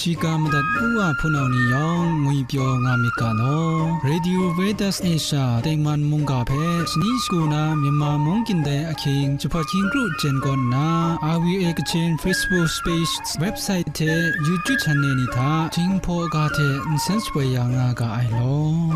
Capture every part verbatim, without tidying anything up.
Shiga madat u wa hpunau ni yawng ngwi pyaw nga myit ga law. Radio Veritas Asia tengman mungga hpe shani shagu na Myanmar mung kyin dai ahkying jahpat hkying kru jen kaw nna, R V A Kachin Facebook page, website hte YouTube channel ni hta Jinghpaw ga hte nsen shapoi ya nga ga ai law.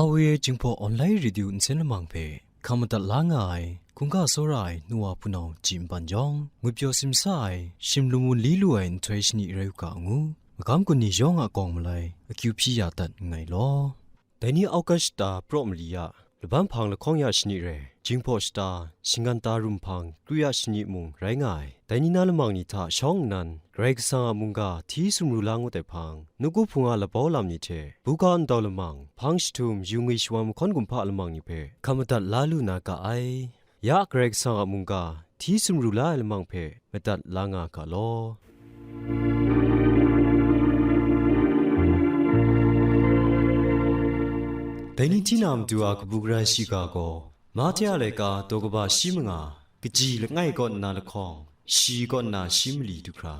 R V A Jinghpaw online radio nsen lamang hpe hkam madat la nga ai, hkungga tsawra ai nu wa hpunau ji npan yawng, ngwi pyaw simsa ai, shim lum wun li lu ai nhtoi shani rai u ga ngu, magam kun ni yawng a kawng malai akyu hpyi ya dat nngai law. Dai ni August shata praw mali ya, laban hpang lahkawng ya shani rai, Jinghpaw shata, shingan ta rum hpang kru ya shani mung rai nga ai. Dai ni na lamang ni hta shawng nnan, Karai Kasang a mungga hti sumru la ngut ai hpang, nawku hpung a labau lam ni hte, buga ndau lamang, hpang jahtum, yu ngwi shawan mahkawn kumhpa lamang ni hpe hkam madat la lu na ga ai. Ya Karai Kasang a mungga hti sumru la ai lamang hpe madat la nga ga law. Dai ni hti na matu a kabu gara shiga gaw, Mahte a laika daw kaba shi manga, kaji langai kaw nna lahkawng, shi kaw nna shi mali du hkra.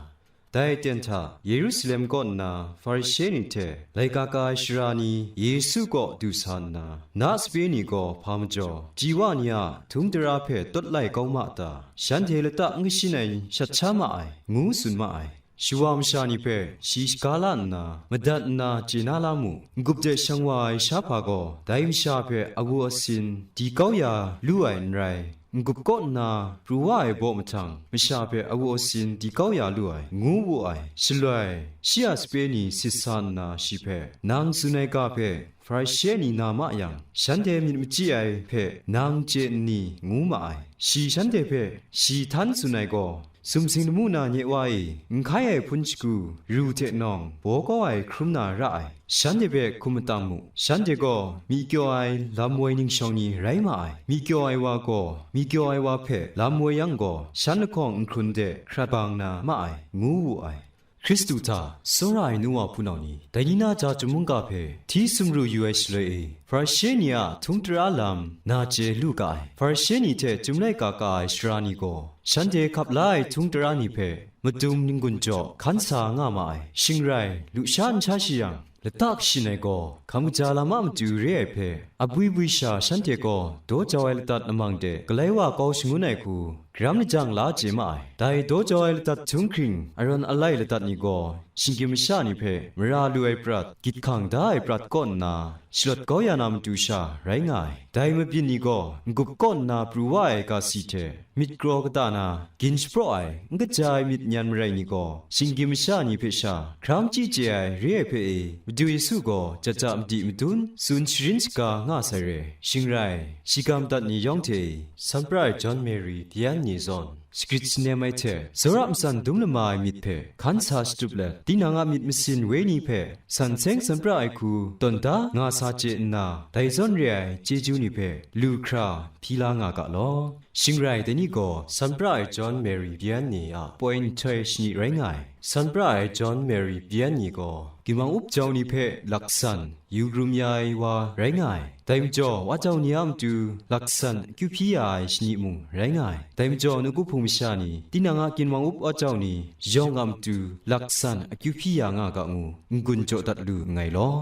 Dai aten hta Yerusalem kaw nna Hparishe ni hte laika ka ai sara ni Yesu kaw du sa nna, na sape ni gaw hpa majaw, ji wa ni a htum tara hpe tawt lai kau ma ta, shanhte lata n kashin ai shat sha ma ai, ngu tsun ma ai. Shawa masha ni hpe shi shaga la nna, madat nna chye na la mu. N-gup de shang wa ai sha hpa gaw, dai masha hpe awu asin di kau ya lu ai n rai, n-gup kaw nna pru wa ai baw mahtang, masha hpe awu asin di kau ya lu ai, ngu wu ai. Shaloi, shi a sape ni sit sa nna shi hpe, nang tsun ai ga hpe Hparishe ni na ma yang, shanhte myit machyi ai hpe nang chye n ni? Ngu ma ai. Shi shanhte hpe shi htan tsun ai gaw, sumsing lamu na nye wa e, n hkai ai hpun shagu, ru hte nawng, baw kau ai hkrum na ra ai, shanhte hpe hkum matang mu. Shanhte gaw myi kyaw ai lam woi ningshawng ni rai ma ai. Myi kyaw ai wa gaw, myi kyaw ai wa hpe lam woi yang gaw, shan lahkawng nhkrun de hkrat bang na ma ai, ngu wu ai. Hkristu hta tsawra ai nu wa hpunau ni, dai ni na ja chyum mungga hpe hti sumru yu ai shaloi e, Hparishe ni a htum tara lam na chye lu ga ai. Hparishe ni hte chyum laika ka ai sara ni gaw, shanhte hkap la ai htum tara ni hpe madung n-gun jaw hkan sa nga ma ai. Shing rai, lusha n sha shi yang, lata kashin ai gaw, hkam kaja lam a matu re ai hpe, abwi bwi sha shanhte gaw daw jau ai ladat lamang de galai wa kau shangun ai hku, garam lajang la chye ma ai. Dai daw jau ai ladat htunghkring, arawn alai ladat ni gaw, shinggyim masha ni hpe mara lu ai prat, gyit hkang da ai prat kaw nna, shalawt kau ya na matu sha rai nga ai. Dai mabyin ni gaw, n-gup kaw nna pru wa ai ga si hte, myit kraw kata na, gin shapraw ai, n kaja ai myit nyan marai ni gaw, shinggyim masha ni hpe sha hkram chyi chye ai re ai hpe e, Madu Yesu gaw jat ja madi madun, tsun sharin shaga nga sai re. Shing rai, shiga madat ni yawng hte e, Sanpra ai John Mary Vianney zawn, shagrit shanem ai hte, tsawra matsan dum lama ai myit hpe hkan sa shatup let, tinang a myit masin woi ni hpe san seng sanpra ai hku tawn da nga sa chye nna, dai zawn re ai chyeju ni hpe lu hkra hpyi la nga ga law. Shing rai, dai ni gaw Sanpra ai John Mary Vianney a poi nhtoi shani rai nga ai. Sanpra ai John Mary Vianney gaw ginwang up jau ni hpe laksan yu rum ya ai wa rai nga ai. Dai majaw, wa jau ni a matu laksan akyu hpyi ya ai shani mung rai nga ai. Dai majaw, nawku hpung masha ni, tinang a ginwang up wa jau ni yawng a matu laksan akyu hpyi ya nga ga ngu, n-gun jaw dat lu nngai law.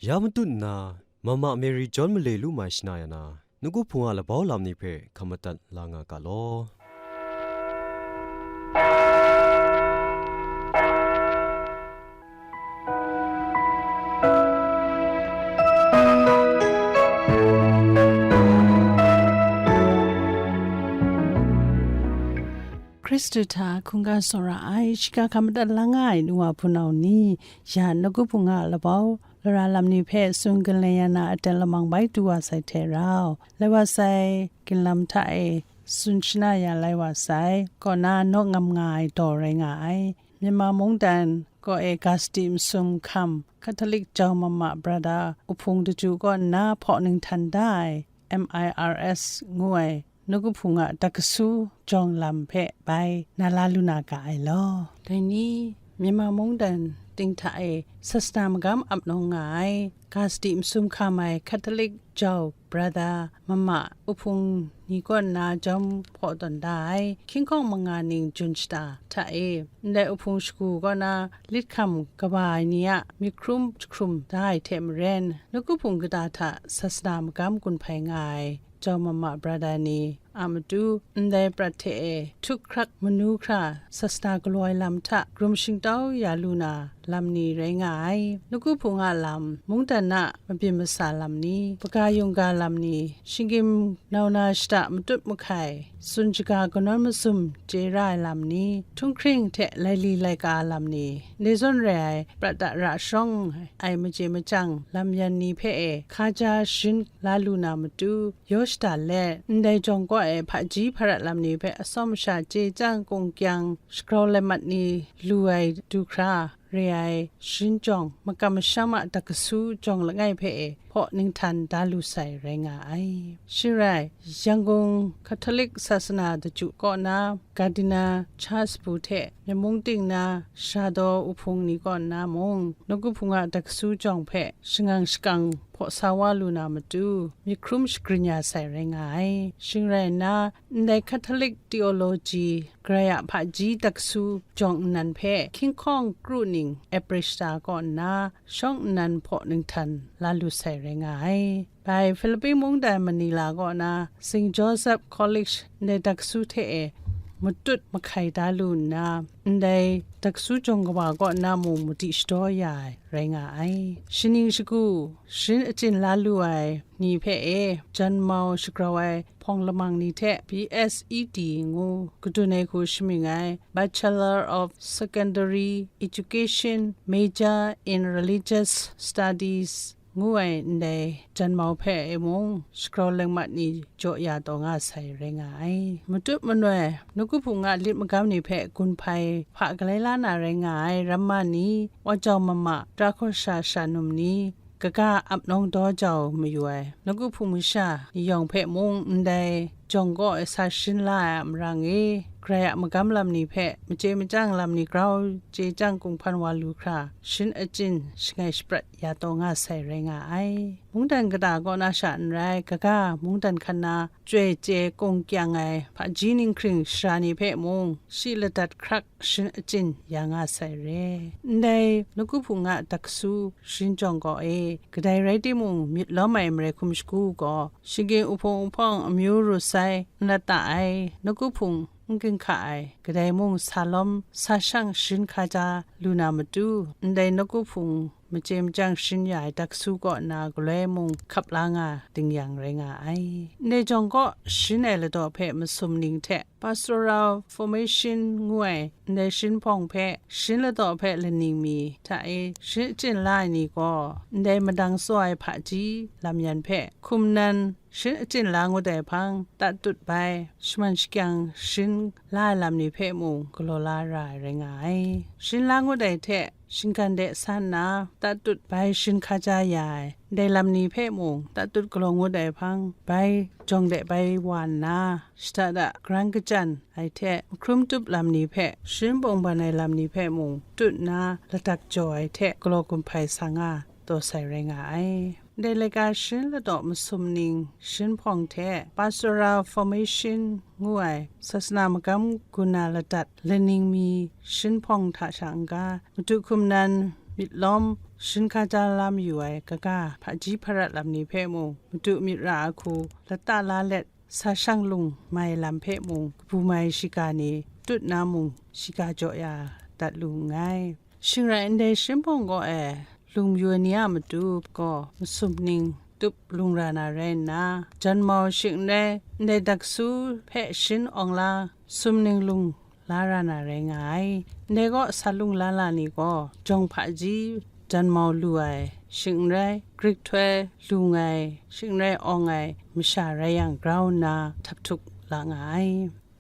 Ya matut nna, Mama Mary John male lu mai shana ya na, nawku hpung a labau lam ni hpe hkam madat la nga ga law. Hkristu hta hkungga tsawra ai, shiga hkam madat la nga ai nu wa hpunau ni, ya nawku hpung a labau lara lam ni hpe tsun ginleng ya na aten lamang bai du wa sai hte rau, lai wa sai, ginlam hta e tsun shana ya lai wa sai, kaw na naw ngam nga ai daw rai nga ai. Myanmar mungdan kaw e Gasti masum hkam Catholic jau mama brada Uhpung Daju kaw nna hpaw ninghtan da ai M I R S ngu ai nawku hpung a dakasu jawng lam hpe bai na la lu na ga ai law. Dai ni, Myanmar mungdan ting hta e sasana magam ap nawng nga ai, Gasti masum hkam ai Catholic jau brada mama Uhpung ni kaw nna jawm hpaw tawn da ai, hkying hkawng manga ning jun shata hta e, ndai Uhpung shagu kaw na lit hkam kaba ai ni a myit hkrum jahkrum da ai hte maren, nawku hpung kata hta sasana magam gun hpai nga ai jau mama brada ni a matu, ndai prat hte e htuk hkrak manu hkra sasana galaw ai lam hta grum shingtau ya lu na lam ni rai nga ai. Nawku hpung a lam, mungdan a mabyin masa lam ni, hpaga yungga lam ni, shinggyim nau na shata matut mahkai, tsun shaga kanawn mazum chye ra ai lam ni, htunghkring hte laili laika lam ni, ndai zawn rai ai prat da ra shawng ai machye machyang lam yan ni hpe e hkaja sharin la lu na matu, yaw shada let, ndai jawng kaw e hpaji hparat lam ni hpe atsawm masha chye chyang kungkyang shagrau lai mat ni lu ai du hkra, re ai sharin jawng makam masham a dakasu jawng langai hpe e hpaw ninghtan da lu sai rai nga ai. Shing rai, Yangon Catholic sasana daju kaw na Cardinal Charles Bo hte Myen mung ting na Shadaw Uhpung ni kaw nna mung, nawku hpung a dakasu jawng hpe shangang shakang hpaw sa wa lu na matu, myit hkrum shagrin ya sai rai nga ai. Shing rai nna, ndai Catholic theology, Karai a hpaji dakasu jawng nnan hpe hkying hkawng kru ning Aprishta kaw nna shawng nnan hpaw ninghtan la lu sai rai nga ai. Bai Philippi mungdan Manila kaw na Saint Joseph College ndai dakasu hte e matut mahkai da lu nna, ndai dakasu jawng kawa kaw nna mung madi shadaw ya ai rai nga ai. Shaning shagu sharin achyin la lu ai ni hpe e, janmau shagrau ai hpawng lamang ni hte B S E D ngu kadun ai hku shamying ai Bachelor of Secondary Education, Major in Religious Studies ngu ai ndai janmau hpe e mung, shagrau lengmat ni jaw ya taw nga sai rai nga ai. Matut manoi, nawku hpung a lit magam ni hpe gun hpai hpa galai la na rai nga ai ramma ni, wa jau mama, tra hkaw sha sha num ni, kaga ap nawng daw jau mayu ai nawku hpung masha ni yawng hpe mung ndai jawng kaw e sa sharin la ai a marang e, Karai a magam lam ni hpe machye machyang lam ni grau chye chyang kung hpan wa lu hkra, sharin achyin shangai shaprat ya taw nga sai rai nga ai. Mungdan kata kaw na sha n rai, kaga mungdan hkan na chyoi chye kung kyang ai hpaji ninghkring sara ni hpe mung, shi ladat hkrak sharin achyin ya nga sai re. Ndai nawku hpung a dakasu sharin jawng kaw e, kadai rai timung, myit lawm ai marai hkum shagu gaw, shinggyim uhpung uhpawng amyu ru sai, n lat ta ai, nawku hpung n ginhka ai, kadai mung sa lawm sa shang sharin hkaja lu na matu, ndai nawku hpung machye machyang sharin ya ai dakasu kaw nna galoi mung hkap la nga ding yang rai nga ai. Ndai jawng kaw sharin ai ladaw hpe masum ning hte Pastoral Formation ngu ai ndai sharin hpawng hpe sharin ladaw hpe laning mi hta e sharin achyin la ai ni gaw, ndai madang tsaw ai hpaji lam yan hpe hkum nan sharin achyin la ngut ai hpang, tatut bai, shaman shakyang sharin la ai lam ni hpe mung galaw la ra ai rai nga ai. Sharin la ngut ai hte shinggan de san nna, tatut bai sharin hkaja ya ai ndai lam ni hpe mung, tatut galaw ngut ai hpang, bai jawng de bai wa nna, shada da grang kachyan ai hte mahkrum tup lam ni hpe, sharin bawng ban ai lam ni hpe mung tut nna, ladak jaw ai hte galaw gun hpai sa nga taw sai rai nga ai. Ndai laika sharin ladaw masum ning sharin hpawng hte Pastoral Formation ngu ai sasana magam gun na ladat laning mi sharin hpawng hta sha n-ga, madu hkum nan myit lawm sharin hkaja la mayu ai kaga hpaji hparat lam ni hpe mung, madu myit ra a hku lata la let, sa shang lung mai lam hpe mung kabu mai shiga ni tut na mung, shiga jaw ya dat lu nngai. Shing rai ndai sharin hpawng kaw e lung mayu ai ni a matu gaw masum ning tup lung ra na rai nna, janmau shing n rai, ndai dakasu hpe sharin awng la, sum ning lung la ra na rai nga ai. Ndai kaw sa lung la la ni gaw, jawng hpaji janmau lu ai shing n rai, Grik htoi lu nngai, shing n rai awng ai masha rai yang, grau nna htap htuk la nga ai.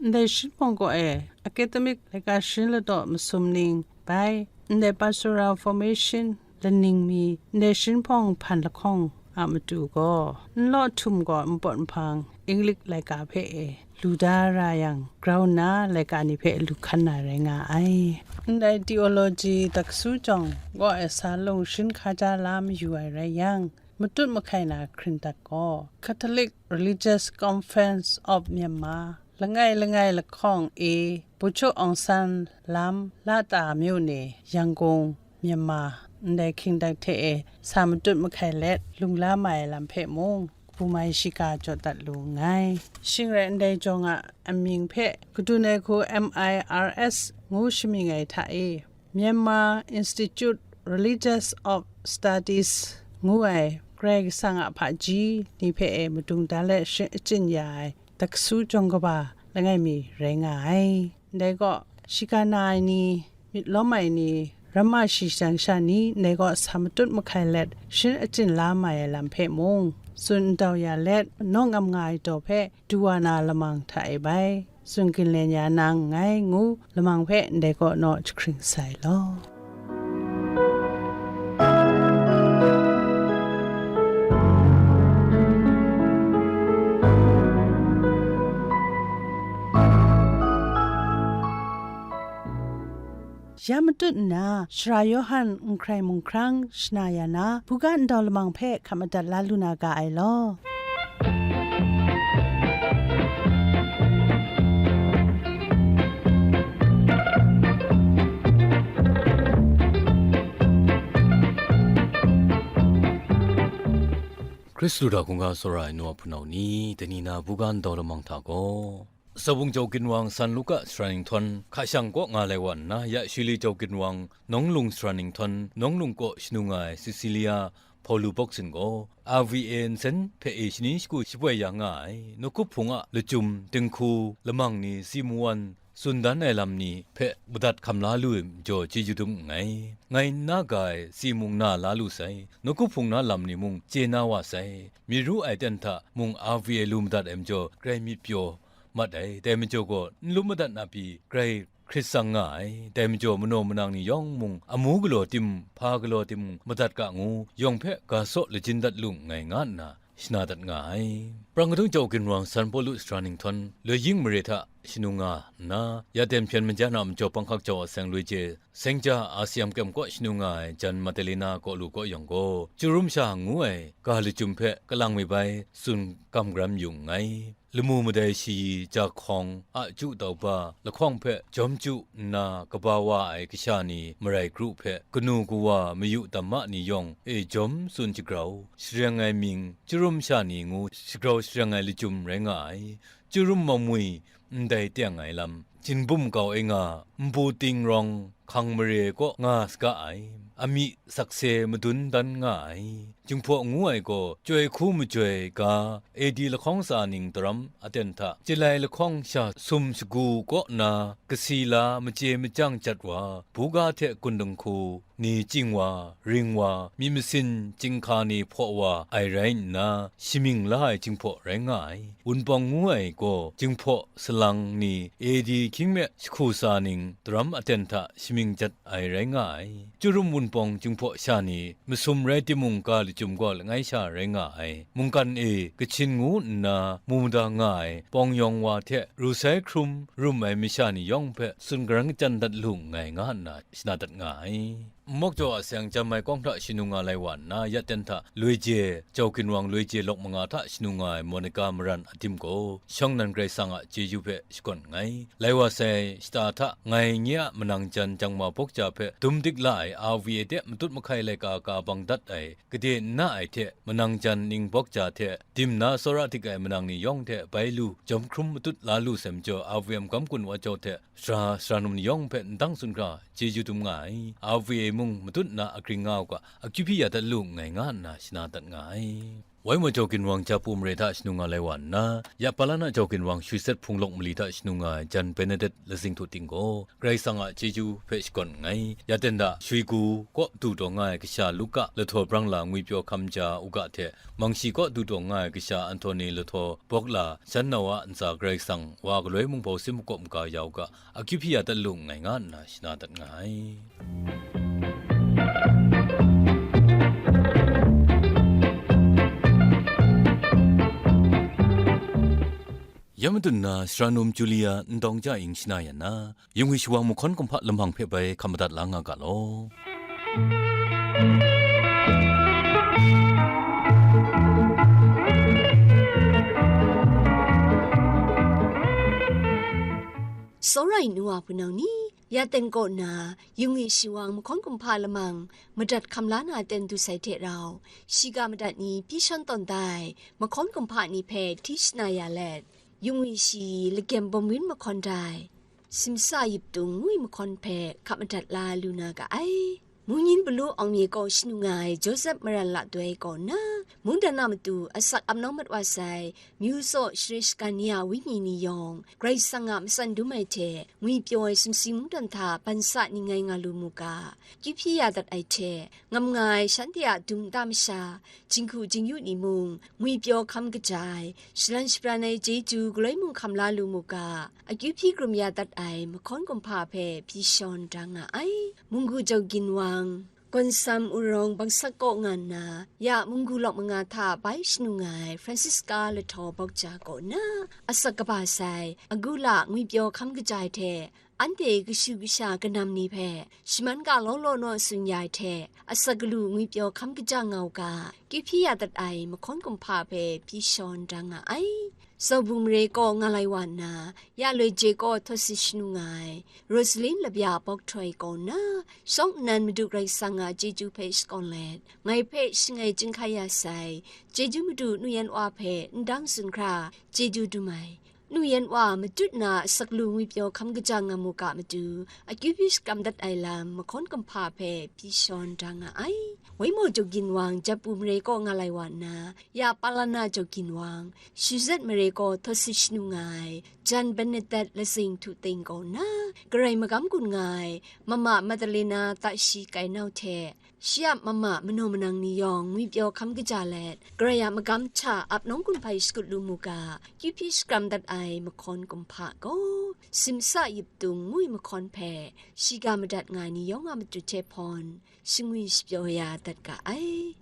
Ndai sharin hpawng kaw e, academic laika sharin ladaw masum ning bai, Ndai Basora Formation laning mi ndai shinhpawng hpan lahkawng a matu gaw, nlaw htum gaw npawt nhpang Inglik laika hpe e lu da ra yang, grau nna laika ni hpe lu hkan na rai nga ai. Ndai theology taksu jawng gaw e sa lung shin hkaja la mayu ai rai yang, matut mahkai na hkringdat gaw Catholic Religious Conference of Myanmar langai langai lahkawng e, Buchuk Aung San lam, Lata myu ni, Yangon, Myanmar, ndai hkingdang hte e sa matut mahkai let lung la mai ai lam hpe mung, kabu mai shiga jaw dat lu nngai. Shing rai ndai jawng a amying hpe kadun ai hku M I R S ngu shamying ai hta e, Myanmar Institute Religious of Studies ngu ai Karai Kasang a hpaji ni hpe e madung da let shin achyin ya ai taksu jawng kaba langai mi rai nga ai. Ndai gaw, shiga na ai ni, myit lawm ai ni, ramma shi shangsha ni, ndai gaw sa matut mahkai let shin achyin la mai ai lam hpe mung, tsun ndau ya let, nawng ngam nga ai daw hpe du wa na lamang hta e bai, tsun ginlen ya na nngai ngu lamang hpe ndai kaw naw jahkring sai law. Ya matut nna, Sara Yawhan n hkrai mung hkrang shana ya na, buga ndau lamang hpe hkap madat la lu na ga ai law. Hkristu hta hkungga tsawra ai nu a hpunau ni, dai ni na buga ndau lamang hta gaw, Sabung jau ginwang San Luka sara ninghtawn hka shang kaw nga lai wa nna, ya Shili jau ginwang Nawng Lung sara ninghtawn Nawng Lung kaw shanu nga ai Sisilia Hpaulu Bawksin gaw, R V A nsen hpe e shani shagu shapoi ya nga ai, nawku hpung a lachyum, dinghku, lamang ni, si mawan, tsun dan ai lam ni hpe madat hkam la lu ai majaw chyeju dum nngai. Ngai n na ga ai si mung na la lu sai, nawku hpung na lam ni mung chye na wa sai, myi ru ai ten hta mung R V A lu madat ai majaw, grai myit pyaw mat ai, dai majaw gaw n lum madat na pyi grai hkrit tsang nga ai, dai majaw manaw manang ni yawng mung amu galaw tim, hpa galaw tim madat ga ngu, yawng hpe ga saw lajin dat lu nngai nga nna shana dat nga ai. Prang kadung jau ginwang San Pawlu sara ninghtawn loi ying mare hta shanu nga nna, ya ten hpyen majan a majaw panghkak jau a seng loi je, seng ja a sayam kyam kaw shanu nga ai jan Madalena kaw lu kaw yawng gaw, Chyarum sha ngu ai ga lachyum hpe kalang mi bai tsun kam garam yu nngai. Lamu madai shayi, ja hkawng, a ju tau ba, lahkawng hpe jawm ju nna kaba wa ai kasha ni marai kru hpe kanu kawa mayu damma ni yawng e jawm tsun shagrau, shareng ai mying, Chyarum sha ni ngu shagrau shareng ai lachyum rai nga ai. Chyarum mamwi ndai teng ai lam, jingbum kau e nga, npu ting rawng, hkang mare kaw nga saga ai, amyih sakse madun dan nga ai. Jinghpaw ngu ai gaw, chyoi hku majoi ga, A D lahkawng tsa ning daram aten hta, Chyalai lahkawng sha sum shagu kaw na, kasi la machye machyang jat wa, buga hte gun dinghku ni chying wa, ring wa, myit masin chyinghka ni hpaw wa ai rai nna, shamying la ai jinghpaw rai nga ai. Wunpawng ngu ai gaw, jinghpaw salang ni, A D hkying me jahku tsa ning daram aten hta shamying jat ai rai nga ai. Chyarum Wunpawng jinghpaw sha ni masum rai timung, ga lachyum gaw langai sha rai nga ai. Mungkan e Kachin ngu nna mu mada nga ai pawng yawng wa hte ru sai hkrum rum ai masha ni yawng hpe tsun karang kachyan dat lu nngai nga nna shana dat nga ai. Nmawk jaw a seng jan mai kawng hta shanu nga lai wa nna, ya ten hta loi je, jau ginwang loi je lawk manga hta shanu nga ai Monica Maran Adim gaw, shawng nnan Karai Kasang a chyeju hpe shakawn nngai. Lai wa sai shata hta ngai nye a manang jan jangma bawk ja hpe dum dik la ai R V A de matut mahkai laika ka bang dat ai, gade n na ai hte manang jan ning bawk ja hte dim na tsawra dik ai manang ni yawng hte bai lu jawm hkrum matut la lu sai majaw, R V M gam gun wa jau hte sara sara num ni yawng hpe ndang tsun hkra chyeju dum nga ai. R V A mung matut na agring nga u ga, akyu hpyi ya dat lu nngai nga nna shana dat nga ai. Wai maw jau ginwang Japu mare hta shanu nga lai wa nna, ya Palana jau ginwang Shwi Set Hpung Lawk mali hta shanu nga ai jan Benedict Lazing Htu Ting gaw, Karai Kasang a chyeju hpe shakawn nngai. Ya ten hta Shwi Gu kaw du taw nga ai kasha Luka, Lahtaw Brang La, Ngwipyaw Hkam Ja, Uga hte Mangshi kaw du taw nga ai kasha Anthony, Lahtaw Bawk La, Shan Nau a ntsa Karai Kasang wa galoi mung bau sim makawp maga ya u ga, akyu hpyi ya dat lu nngai nga nna shana dat nga ai. Ya madun na, sara num Julia Ndawng Ja Ing shana yan na, yungwi shawang mahkawn kumhpa lamang hpe bai hkap madat la nga ga law. Tsawra ai nu wa hpunau ni, ya teng kaw na, yungwi shawang mahkawn kumhpa lamang madat hkam la na ten du sai hte rau, shiga madat ni hpyi shawn tawn da ai mahkawn kumhpa ni hpe hti shana ya let, yungwi shi lagem bawm win mahkawn dai, simsa yip tung ngwi mahkawn hpe hkap madat la lu na ga ai. Mungyin Palu Awng Mye kaw shanu nga ai Joseph Maran Latdoi kaw nna, mungdan a matu asak ap nawng mat wa sai, myu tsaw share shagan ni a wenyi ni yawng, Karai Kasang a matsan dum ai hte ngwipyaw ai sumsing mungdan hta ban sa ning ngai nga lu mu ga, kyu hpyi ya dat ai hte, ngam nga ai shanhte a dum nta masha, jinghku jingyu ni mung, ngwipyaw hkam kaja ai, shalan shabran ai chyeju galoi mung hkam la lu mu ga, akyu hpyi krum ya dat ai mahkawn kumhpa hpe hpyi shawn da nga ai. Munggu Jau Ginwang, Gawnsam Urawng Bangsak kaw nga nna, ya munggu lawk manga hta bai shanu nga ai Francisca Lahtaw Bawkja kaw nna, asak kaba sai, agu la ngwipyaw hkam kaja ai hte, anhte kashu kasha kanam ni hpe shaman ga law law naw tsun ya ai hte, asak galu ngwipyaw hkam kaja nga u ga, kyu hpyi ya dat ai mahkawn kumhpa hpe hpyi shawn da nga ai. Zabu mare kaw nga lai wa nna, ya loi je kaw htawt si shanu nga ai, Rosalin Labya Bawk Htoi kaw nna, shawng nnan Madu Karai Kasang a chyeju hpe shakawn let, ngai hpe shangai chyinghkai ya sai, chyeju Madu Nu Yan Wa hpe ndang tsun hkra, chyeju dum ai. Nu Yan Wa matut na asak lu ngwipyaw hkam kaja nga mu ga matu, akyu hpyi shakram dat ai lam mahkawn kumhpa hpe hpyi shawn da nga ai. Waimaw Jau Ginwang Japu mare kaw nga lai wa nna, ya Palana Jau Ginwang, Shuzet mare kaw htawt si shanu nga ai, Jan Benedet Lazing Htu Ting kaw nna, Karai magam gun nga ai, Mama Madalena Tashi Kainau hte, shi a mama manaw manang ni yawng ngwipyaw hkam kaja let, Karai a magam hta ap nawng gun hpai shakut lu mu ga, kyu hpyi shakram dat ai mahkawn kumhpa gaw, simsa yip tung ngwi mahkawn hpe, shiga madat nga ai ni yawng a matu hte hpawn, shingwi shapyaw ya dat ga ai.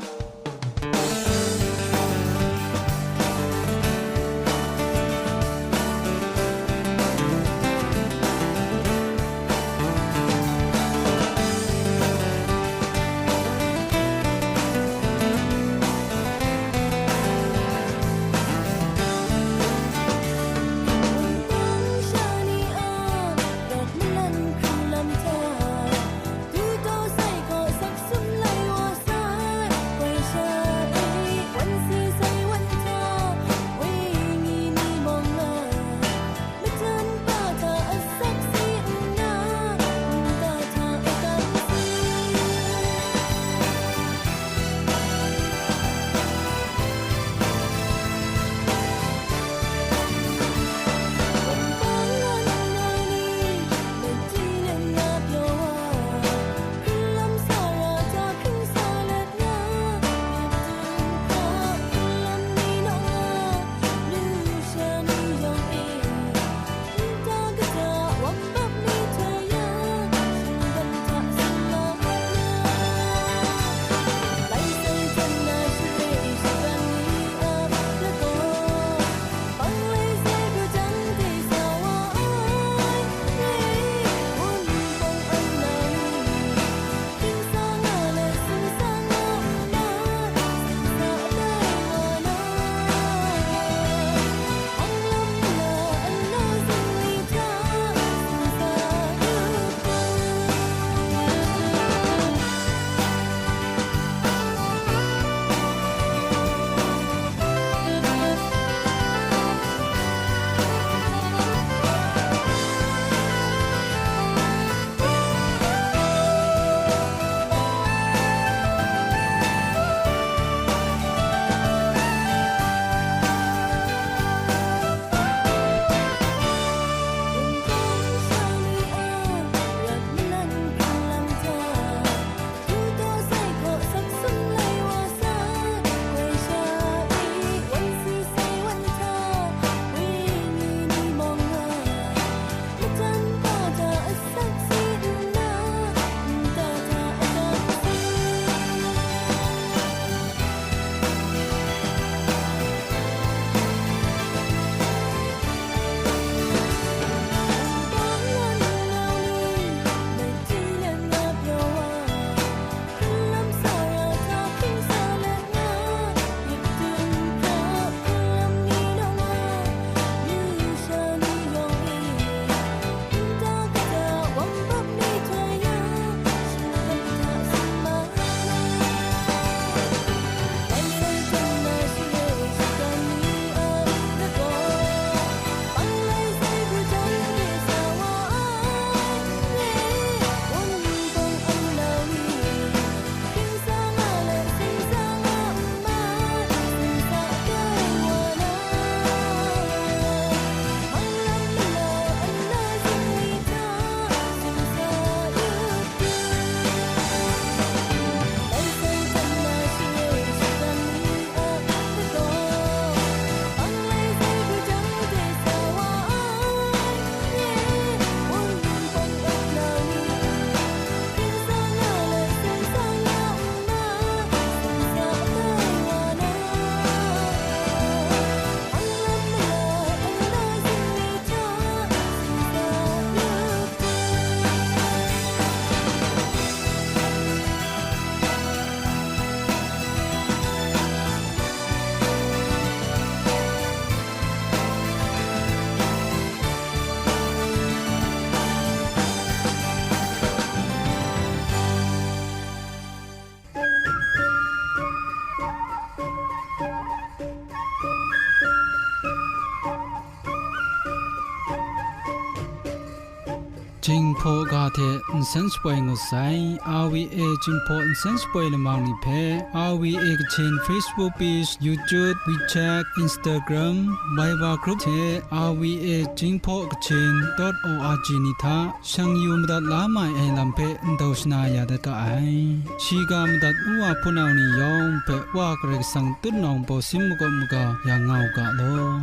Jinghpaw ga hte nsen shapoi ngut sai. R V A Jinghpaw nsen shapoi lamang ni hpe R V A Kachin Facebook page, YouTube, WeChat, Instagram, Viber group hte R V A Jinghpaw Kachin dot O R G ni hta shang yu madat la mai ai lam hpe ndau shana ya dat ga ai. Shiga madat ngu wa hpunau ni yawng hpe Wa Karai Kasang tutnawng bawsin makawp maga ya nga u ga law.